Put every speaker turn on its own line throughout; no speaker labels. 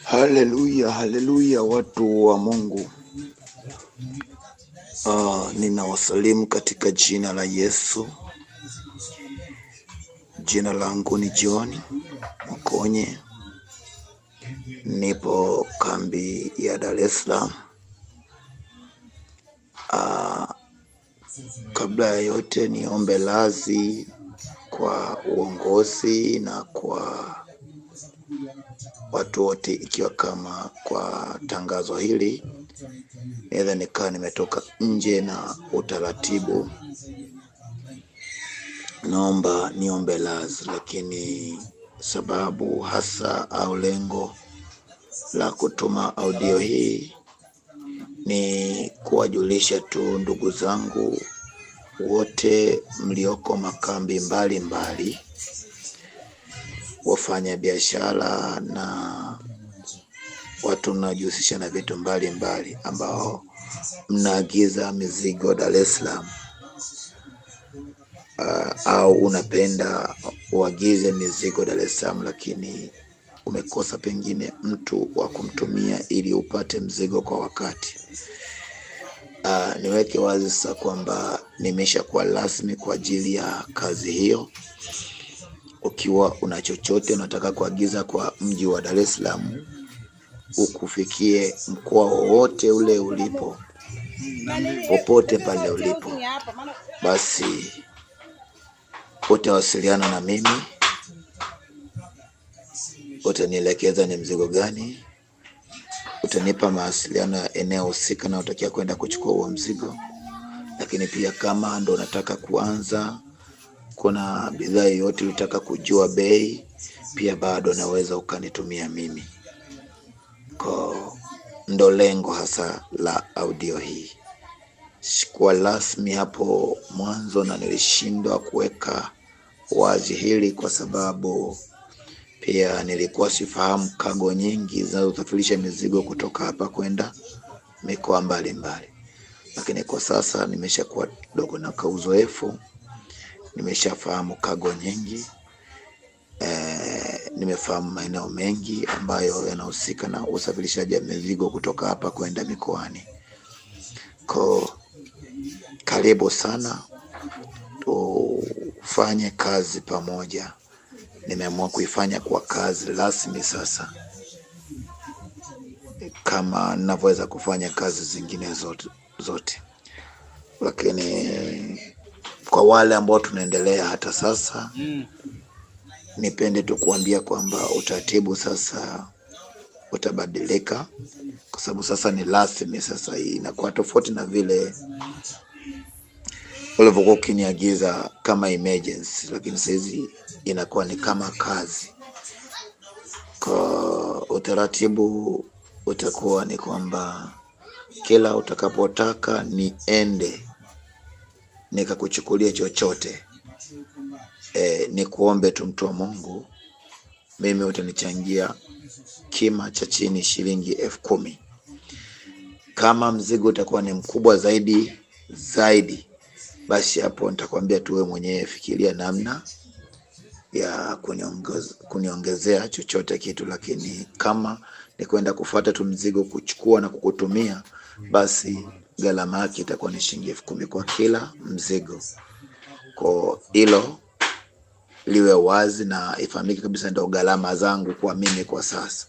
Haleluya, haleluya, watu wa Mungu. Ninawasalimu katika jina la Yesu. Jina langu ni John Mkonye, nipo kambi ya Dar es Salaam. Kabla ya yote niombe radhi kwa uongozi na kwa watu wote, ikiwa kama kwa tangazo hili naweza nikawa nimetoka nje na utaratibu, naomba niombe radhi, lakini sababu hasa au lengo la kutuma audio hii ni kuwajulisha tu ndugu zangu wote mlioko makambi mbalimbali, wafanya biashara na watu mnaojihusisha na vitu mbalimbali ambao mnaagiza mizigo Dar es Salaam, au unapenda uagize mizigo Dar es Salaam lakini umekosa pengine mtu wa kumtumia ili upate mzigo kwa wakati. Niweke wazi sasa kwamba nimeshakuwa rasmi kwa ajili ya kazi hiyo. Ukiwa una chochote unataka kuagiza kwa mji wa Dar es Salaam ukufikie mkoa wowote ule ulipo, popote pale ulipo, basi utawasiliana na mimi, utanielekeza ni mzigo gani, utanipa mawasiliano ya eneo husika na utakia kwenda kuchukua huo mzigo. Lakini pia kama ndo unataka kuanza, kuna bidhaa yoyote unataka kujua bei, pia bado naweza ukanitumia mimi. Kwa ndo lengo hasa la audio hii. Sikuwa rasmi hapo mwanzo na nilishindwa kuweka wazi hili kwa sababu pia nilikuwa sifahamu kago nyingi zinazosafirisha mizigo kutoka hapa kwenda mikoa mbalimbali. Lakini kwa sasa nimeshakuwa kidogo na kauzoefu, nimeshafahamu kago nyingi, nimefahamu maeneo mengi ambayo yanahusika na usafirishaji wa mizigo kutoka hapa kwenda mikoani. Kwa karibu sana, tufanye kazi pamoja. Nimeamua kuifanya kwa kazi rasmi sasa, kama ninavyoweza kufanya kazi zingine zote. Lakini kwa wale ambao tunaendelea hata sasa, nipende tu kuambia kwamba utaratibu sasa utabadilika, kwa sababu sasa ni rasmi. Sasa hii inakuwa tofauti na vile ulivyokuwa ukiniagiza kama emergency, lakini saizi inakuwa ni kama kazi. Kwa utaratibu utakuwa ni kwamba kila utakapotaka niende nikakuchukulia chochote, nikuombe tu mtu wa Mungu, mimi utanichangia kima cha chini shilingi 10,000. Kama mzigo utakuwa ni mkubwa zaidi, basi hapo nitakwambia tu wewe mwenyewe fikiria namna ya kuniongezea chochote kitu. Lakini kama ni kwenda kufuata tu mzigo kuchukua na kukutumia, basi gharama yake itakuwa ni shilingi 10,000 kwa kila mzigo. Kwa hilo liwe wazi na ifahamike kabisa, ndio gharama zangu kwa mimi kwa sasa.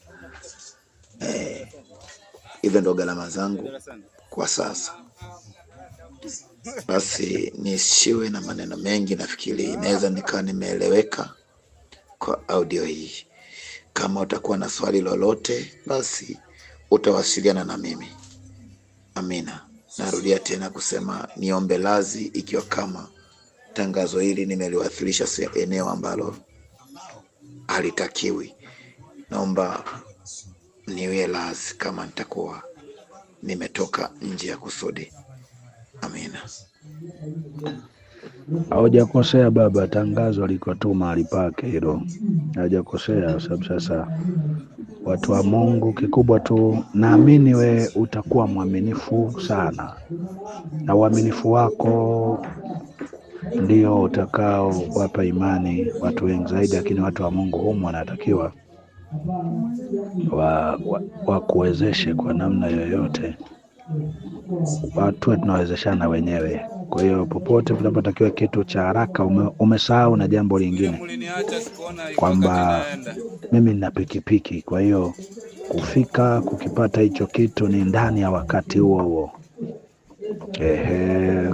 Hivyo ndio gharama zangu kwa sasa. Basi nisiwe na maneno mengi, nafikiri inaweza nikawa nimeeleweka kwa audio hii. Kama utakuwa na swali lolote, basi utawasiliana na mimi. Amina. Narudia tena kusema niombe radhi ikiwa kama tangazo hili nimeliwasilisha eneo ambalo halitakiwi. Naomba niwe radhi kama nitakuwa nimetoka nje ya kusudi. Amina.
Haujakosea baba, tangazo liko tu mahali pake hilo. Haujakosea, sababu sasa watu wa Mungu, kikubwa tu naamini we utakuwa mwaminifu sana, na uaminifu wako ndio utakao wapa imani watu wengi zaidi. Lakini watu wa Mungu humu wanatakiwa Wakuwezeshe kwa namna yoyote, tuwe tunawezeshana wenyewe. Kwa hiyo popote tunapotakiwa kitu cha haraka, umesahau na jambo
Vile
lingine
muliniacha sikuona wakati
kwamba
naenda.
mimi nina pikipiki, kwa hiyo kufika kukipata hicho kitu ni ndani ya wakati huo huo. Ehe,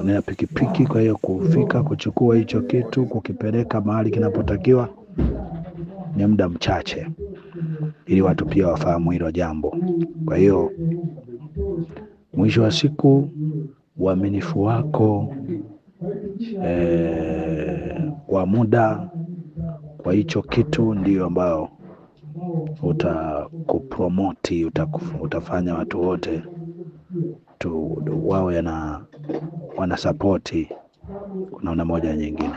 nina pikipiki, kwa hiyo kufika kuchukua hicho kitu kukipeleka mahali kinapotakiwa ni muda mchache, ili watu pia wafahamu hilo jambo. Kwa hiyo mwisho wa siku uaminifu wako wa muda kwa hicho kitu ndio ambao utakupromoti, utafanya watu wote tu wawe na wanasapoti kwa namna moja nyingine.